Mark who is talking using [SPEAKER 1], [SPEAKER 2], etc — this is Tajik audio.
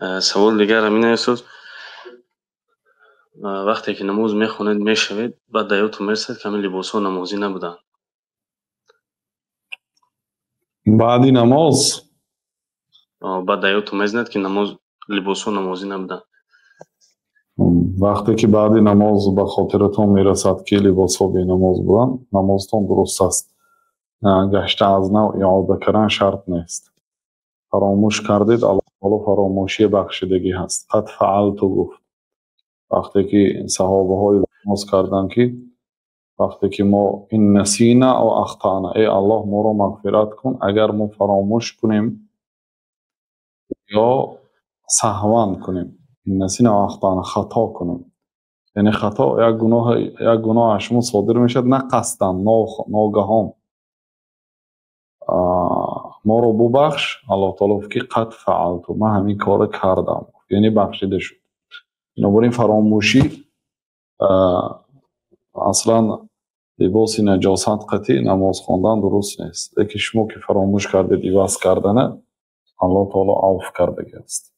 [SPEAKER 1] Савол дигар ҳамин аст, вақте ки намоз мехонед, мешавед, баъд дар ёдтон мерасад, ки ҳамин либосҳо намозӣ набуданд.
[SPEAKER 2] Баъди намоз?
[SPEAKER 1] Баъд дар ёдтон мезанад, ки намоз либосҳо намозӣ набуданд.
[SPEAKER 2] Вақте ки баъди намоз ба хотиратон мерасад, ки либосҳо бенамоз буданд, намозтон дуруст аст. Гашта аз нав иода кардан шарт нест. Фаромӯш кардед, Аллоҳ таоло фаромӯшие бахшидагӣ ҳаст. Қад фаалту гуфт. Вақте ки саҳобаҳо илтимос карданд, ки вақте ки мо ин насина ав ахтана, эй Аллоҳ, моро мағфират кун, агар мо фаромӯш кунем ё саҳван кунем, ин насина ав ахтана, хато кунем, яъне хато, як гуноҳ, як гуноҳ аз шумо содир мешавад на қасдан, ногаҳон, моро бубахш. Аллоҳ таоло гуфт, ки қад фаалту, ман ҳамин корро кардам, яъне бахшида шуд. Бинобар ин фаромӯшӣ, аслан либоси наҷосат қатъи намоз хондан дуруст нест, лекин шумо ки фаромӯш кардед иваз кардана, Аллоҳ таоло авф кардагӣ аст.